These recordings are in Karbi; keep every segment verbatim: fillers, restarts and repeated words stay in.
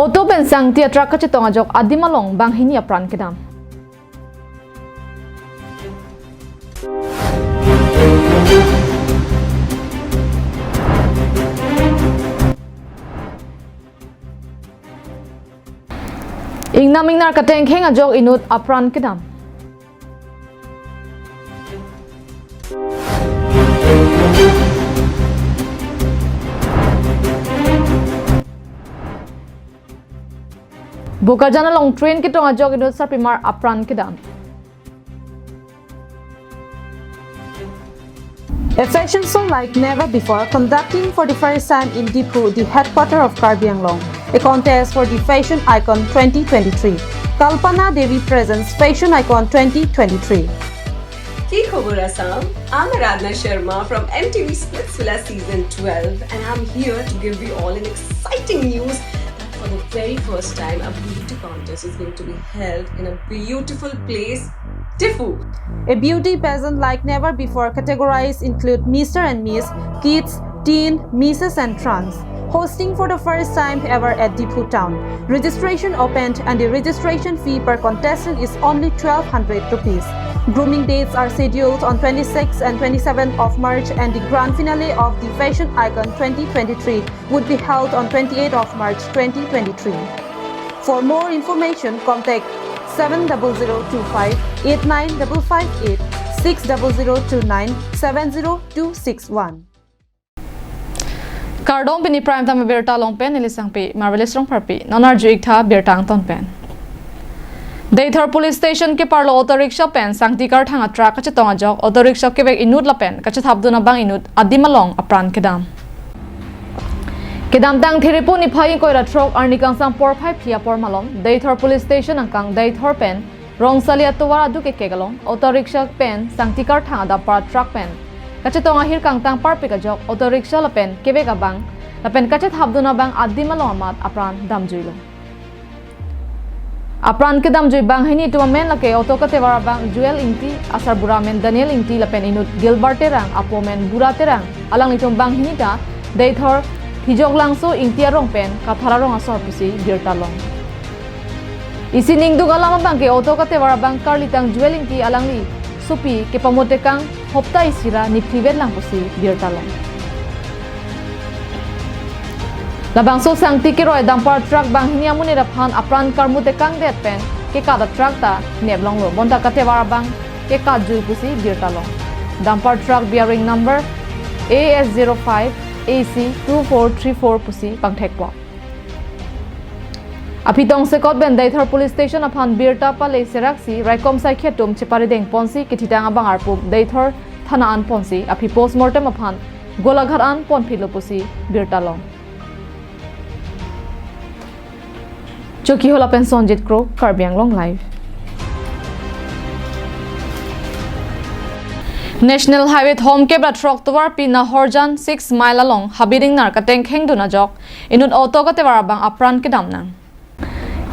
Auto pen sangti a-truck kachetong ajok adim along banghini apran kedam. Ingnam ingnar katengkheng ajok inut apran kedam. Bokajan along train ketong ajok inut sarpimar apran kedam. A fashion show like never before, conducting for the first time in Diphu, the headquarter of Karbi Anglong. A contest for the fashion icon twenty twenty-three. Kalpana Devi presents Fashion Icon twenty twenty-three. Ki khobor Assam? I'm Aradhna Sharma from M T V Splitsvilla Season twelve, and I'm here to give you all an exciting news that for the very first time, a beauty contest is going to be held in a beautiful place, Diphu. A beauty pageant like never before. Categories include Mister and Miss, Kids, Teen, Missus and Trans. Hosting for the first time ever at Diphu town. Registration opened and the registration fee per contestant is only twelve hundred rupees. Grooming dates are scheduled on twenty-sixth and twenty-seventh of March, and the grand finale of the Fashion Icon twenty twenty-three would be held on twenty-eighth of March twenty twenty-three. For more information, contact seven double zero two five eight nine double five eight, six double zero two nine seven zero two six one. Kardom, pini Prime Time abirta along pen neli Sangpi Marvelous Rongpharpi. Non arju-ik tha birta angton pen. Deithor Police Station keparlo auto rickshaw pen sangti karthang a-truck kachetong ajok auto rickshaw kevek inut lapen kachethapdun abang inut adim along apran kedam. Kedamtang Therepo niphai ingkoi ra throk arni kangsam porphai phli apor malom, Deithor Police Station angkang Deithor pen Rongsali atovar aduk kekek along auto rickshaw pen sangti karthang a-dumper truck pen kachetong ahir kangtang parpik ajok auto rickshaw lapen kevek abang lapen kachethapdun abang adim along amat apran damjuilo. Apran kedamjui banghini atum amen lake auto katevar abang Joel Ingti, asarbura amen Daniel Ingti lapen inut Gilbert Terang, apo amen Bura Terang, alanglitum banghini ta Deithor Thijok Langso Ingti arong pen Kathar arong asor pusi birta long. Isi ningduk alam abang ke auto katevar abang karlitang Joel Ingti alangli sopi kepamut tekang hopta isi ra niphli vet lang pusi birta long. Labangso sangti keroi dumper truck banghini amonit aphan apran karmu tekangdet pen kekat a-truck ta nep longlo, bonta katevar abang kekatjui pusi birta long. Dumper truck bearing number A S zero five A C two four three four pusi pangthekpo. Aphi tongsekot pen Deithor Police Station aphan birta pale seraksi raikom saikhi atum cheparideng ponsi kethitang abang arpu Deithor Thana an ponsi aphi postmortem aphan Golaghat an ponphitlo pusi birta long. Chokihola pen Sonjit Kro, Karbi Anglong Live. National Highway thomkep ra throk tovarpi Nahorjan six mile along habit ingnar katengkhengdun ajok inut auto katevar abang apran kedam nang.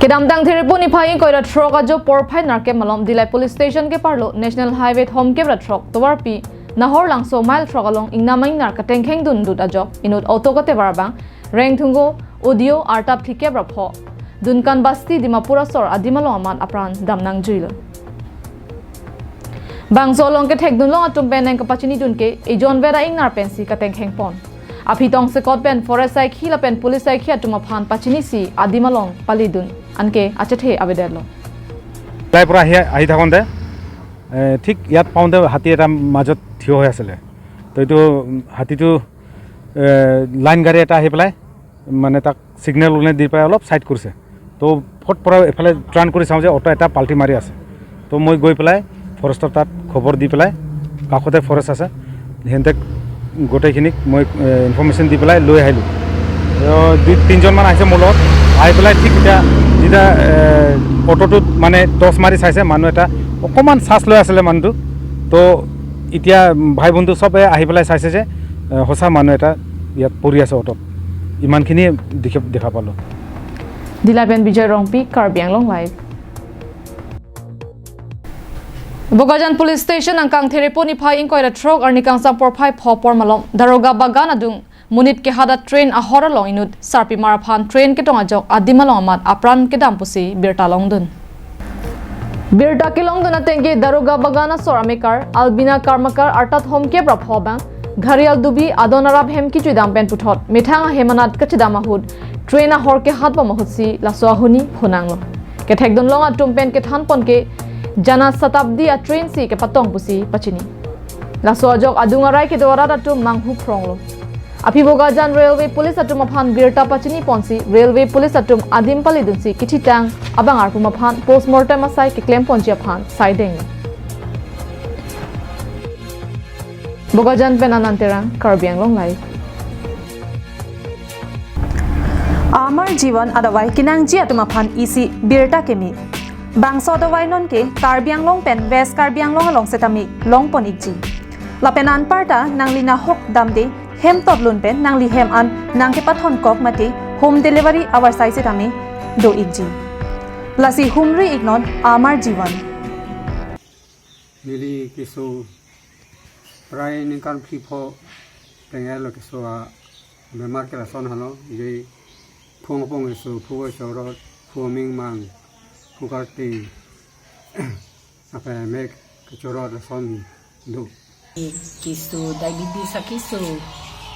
Kedamtang Therepo niphai ingkoi ra throk ajo porphai nerkep malom Dillai Police Station keparlo National Highway thomkep ra throk tovarpi Nahor Langso mile throk along ingnam ingnar katengkhengdun dut ajok inut auto katevar abang Rengthungo Odio artap thikep ra pho, Dunkan Basti, Dimapur asor adim along amat apran dam nangjuilo. Bangso along kethekdun long atum pen nang kapachinidun ke ejon vera ingnar pensi katengkheng pon. Aphi tongsekot pen forest saikhi lapen police saikhi atum aphan pachinisi adim along palidun anke achethe avedetlo. Dillai পৰা আহি আহি থাকোঁতে এ, ঠিক ইয়াত পাওঁতে হাতী এটা মাজত থিয় হৈ আছিলে। তো এইটো উম, হাতীটো এ, লাইন গাড়ী এটা আহি পেলাই মানে তাক ছিগনেল উগনেল দি পেলাই অলপ ছাইড কৰিছে। তো ফট পৰা এইফালে টাৰ্ণ কৰি চাওঁ যে অটো এটা পাল্টি মাৰি আছে। তো মই গৈ পেলাই ফৰেষ্টৰ তাত খবৰ দি পেলাই, কাষতে ফৰেষ্ট আছে, সিহঁতে গোটেইখিনিক মই ইনফৰমেশ্যন দি পেলাই লৈ আহিলোঁ। তো দুই তিনিজনমান আহিছে মোৰ লগত, আহি পেলাই ঠিক এতিয়া যেতিয়া এ, অটোটোত মানে টৰ্চ মাৰি চাইছে, মানুহ এটা অকণমান চাৰ্জ লৈ আছিলে মানুহটো। তো এতিয়া ভাই বন্ধু চবে আহি পেলাই চাইছে যে এ, সঁচা মানুহ এটা ইয়াত পৰি আছে অটোত। ইমানখিনিয়ে দেখি দেখা পালোঁ। Dillai pen Bijoy Rongpi, Karbi Anglong Live. Bokajan Police Station angkang Therepo niphai ingkoi ra throk arni kangsam porphai pho apor malom Daroga Bagan adung Monit kehat a-train ahor along inut sarpimar aphan train ketong ajok adim along amat apran kedam pusi birta longdun. Birta kelongdun atengke Daruga Bagan asor amekar Albina Karmakar arta thomkep ra pho abang Gharial Dubi adon arap hem kechedam pen puthot methang ahem anat kachedam ahut train ahor kehat bom ahutsi laso ahuni phonanglo. Kethekdun long atum pen kethan pon ke Jana Shatabdi a-train si kepatong pusi pachini. Laso ajok adung arai kedo arat atum manghu phronglo. Aphi Bokajan Railway Police atum aphan birta pachini ponsi Railway Police atum adim palidunsi kithitang abang arpum aphan postmortem asai keklem ponji aphan saideng. Bokajan pen Anand Terang, Karbi Anglong Live. Amar Jivan adawai kenangji atum aphan isi birta keme. Bangso adawai nonke Karbi Anglong pen West Karbi Anglong along setame longpon ikji. Lapen anparta nangli nahok damde hem totlun pen nangli hem an nangkepathon kok mate home delivery avarsai setame do ikji. Lasi humri iknon Amar Jivan. Neli keso prai ningkan phli pho tenglo keso abemar ke lason halo, je phung phung keso, phu keso rot, phu mingmang, phu karti, apa mek kechorot lason do. Keso diabetes akeso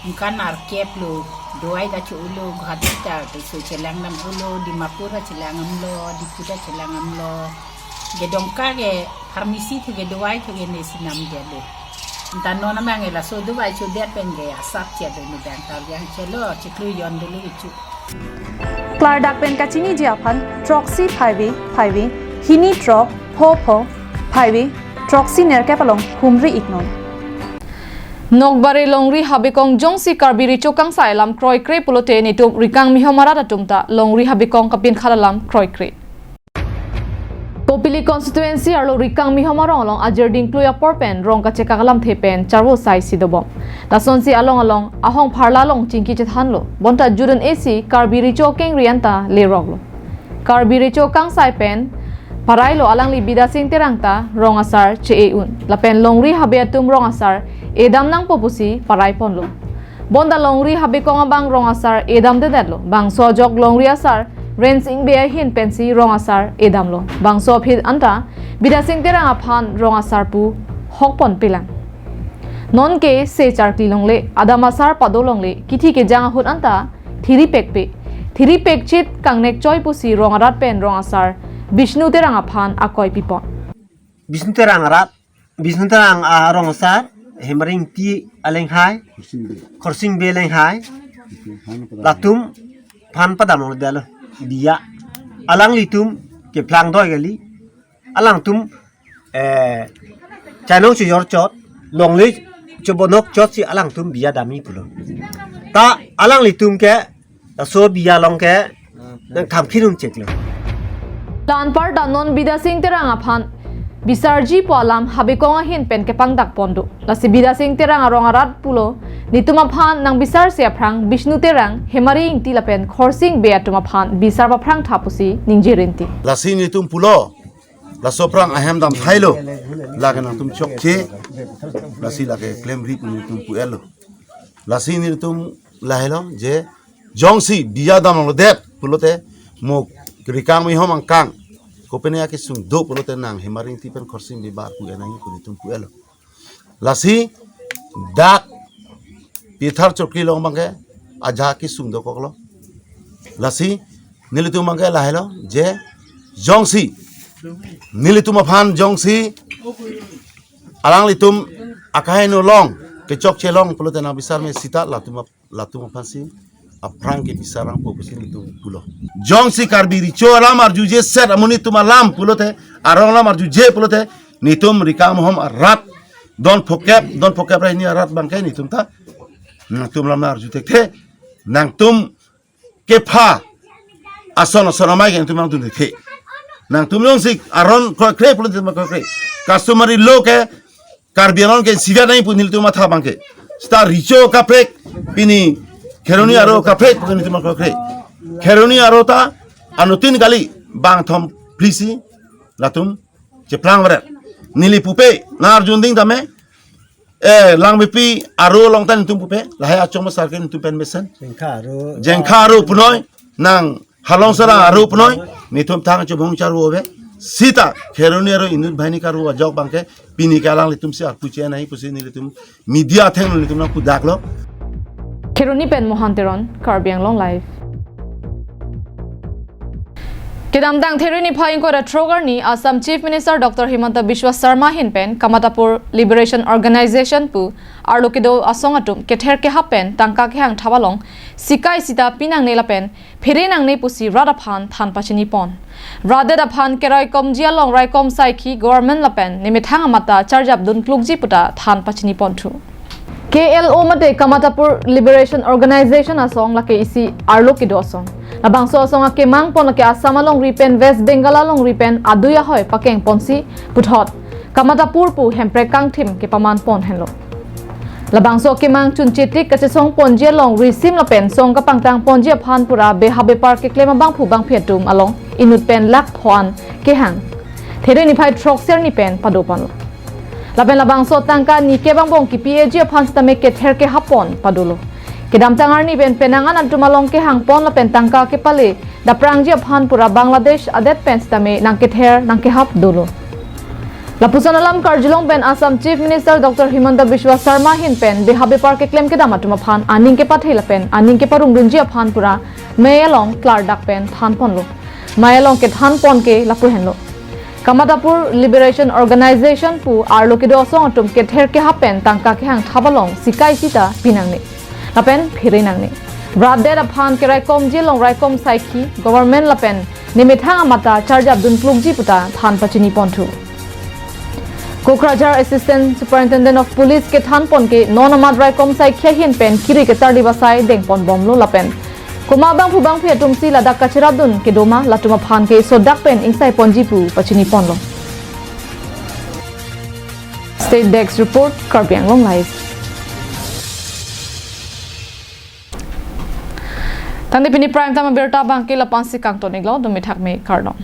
ningkan arkep lo, dawai ta cho-olo, Guwahati ta keso chelang dam-olo, Dimapur ta chelang damlo, Diphu ta chelang damlo. Kedongka ke pharmacy thu ke dawai thu ke nesi namdetlo. Anta non amang ke laso dawai chodet pen ke asap che do ni dang ta yang chelo chiklu yon dulu ichu. Klardak pen kachiniji aphan throksi phaive phaive, hini throk pho pho phaive, throksi nerkep along humri iknon. Nokbare longri habekong jongsi Karbi Recho Kangsai alam kroikre pulote netum Rikang Mihom arat atum ta longri habekong kapinkhat alam kroikre. Kopili constituency arlo Rikang Mihom arong along ajir dingklui apor pen rong kachekak alamthe pen charvo sai si dobom. Lasonsi along along ahong pharla along chingki chethanlo. Bonta judun esi Karbi Recho kengri anta leroklo. Karbi Recho Kangsai pen parailo alangli Bidya Sing Terang ta rong asar che-e un. Lapen longri habe atum rong asar edam nangpo pusi parai ponlo. Bonta longri habekong abang rong asar edamdedetlo. Bangso ajok longri asar Rensing Bey ahin pensi rong asar edamlo. Bangso aphi anta Bidya Sing Terang aphan rong asar pu hokpon pelang. Nonke se charkli longle, adam asar pado longle, kithi kejang ahut anta thiri pekpe. Thiri pekchit kangnek choi pusi rong arat pen rong asar Bishnu Terang aphan akoi pipon. Bishnu Terang arat, Bishnu Terang arong asar, Hemari Ingti alenghai, Khorsing Bey alenghai, latum phan padam longledetlo, biya. Alanglitum keplang doi kali, alangtum, eh, chanong chojor chot, longle chobonok chotsi alangtum biya damji pulo. Ta alanglitum ke laso biya along ke nangthamkhi un cheklo. La anparta non Bidya Sing Terang aphan bisarji pu alam habekong ahin pen kepangdak pon do. Lasi Bidya Sing Terang arong arat pulo, netum aphan nangbisarse aphrang Bishnu Terang, Hemari Ingti lapen Khorsing Bey atum aphan bisar paphrang tha pusi ningje rinti. Lasi netum pulo, laso aphrang ahem dam thailo, lake nangtum chokche, lasi lake klemri pu netum pu-etlo. Lasi netum lahelo je jongsi biya dam longledet pulote mo Rikang Mihom angkang kopine akesung do pulote nang Hemari Ingti pen Khorsing Bey bar pu-et nangji pu netum pu-etlo. Lasi dak pithar chokri long abangke aja kesung dokoklo. Lasi nelitum abangke lahelo je jongsi nelitum aphan jongsi alanglitum akaheno long, kechokche long pulote nangbisar me sita latum ap-, latum aphansi aphrang kebisar nangpo pusi netum pulo. Jongsi Karbi Recho alam arjuje set amonit atum alam pulote, arong alam arjuje pulote, netum Rikang Mihom arat don phokep, don phokep ra hini arat abangke netum ta nangtum alam arju thekthe, nangtum kepha ason ason amei ke nangtum nangdun thekthe. Nangtum jongsi aron kroikre pulote ma kroikre. Customary law ke Karbi Anglong ke siviat nangji pu nelitum matha abangke. Seta Recho kaprek, pini Kheroni aro kaprek pu nelitum kroikre. Kheroni aro ta anuttin kali bangthom phli si latum cheplang varet. Neli pupe nang arjuding tame Eh, Langmepi aro along ta netum pupe, lahai achong masar ke netum pen mesen. Jengkha aro. Jengkha aro punoi, nang Halong Sarang aro punoi, netum thang chubong charu ove. Sita, Kheroni aro inut banghini karu ajok abangke, pini ke alanglitum si arpu che-en nangji pusi nelitum media athengno nelitum nangpudaklo. Kheroni pen Mohan Teron, Karbi Anglong Live. Kedamtang Thekroni phai ingkoi ra throk arni Assam Chief Minister Doctor Himanta Biswa Sarma ahin pen Kamatapur Liberation Organization pu arlo kedo asong atum kether kehap pen tangka kehang thap along sikai sita pinangne lapen phere nangne pusi rat aphan than pachini pon. Rat det aphan keraikomji along raikom saikhi government lapen nemethang amat ta charjap dun klukji puta than pachini ponthu. K L O mate Kamatapur Liberation Organization asong lake isi arlo kedo asong. Labangso asong akemang pon lake Assam alongri pen West Bengal alongri pen adui ahoi pakeng ponsi puthot Kamatapur pu Hemprek kangthim kepaman pon henlo. Labangso akemang chunchetik kachesong ponji along risim lapen song kapangtang ponji aphan pura beha bepar keklem abangphu bangphi atum along inut pen lakh pho-an kehang Thekroni phai throksi arni pen pado ponlo. Lapen labangso tangka nike bangbong kipi-eji aphan sitame kether kehap pon padolo. Kedamtang arni pen penang an atum along kehang pon lapen tangka kepale daprangji aphan pura Bangladesh adet pen sitame nangkether nangkehap dolo. Lapuson alam karjulong pen Assam Chief Minister Doctor Himanta Biswa Sarma ahin pen beha bepar keklem kedam atum aphan aning kepathe lapen aning keparongdunji aphan pura mei along klardak pen than ponlo. Mei along kethan pon ke lapu henlo. Kamatapur Liberation Organization pu arlo kedo asong atum kether kehap pen tangka kehang thap along sikai sita pinangne lapen phere nangne. Rat det aphan keraikomji along raikom saikhi government lapen nemethang amat ta charjap dun klukji puta than pachini ponthu. Kokrajhar Assistant Superintendent of Police kethan pon ke non amat raikom saikhi ahin pen kiri ketardi basai deng pon bomlo lapen komat bangphu bangphi atum si ladak kacherap dun kedo ma latum aphan ke sodak pen ingsai ponji pu pachini ponlo. State Desk Report, Karbi Anglong Live. Tangte pini Prime Time abirta abangke la-an si kangton-iklo, dumi thakme kardom.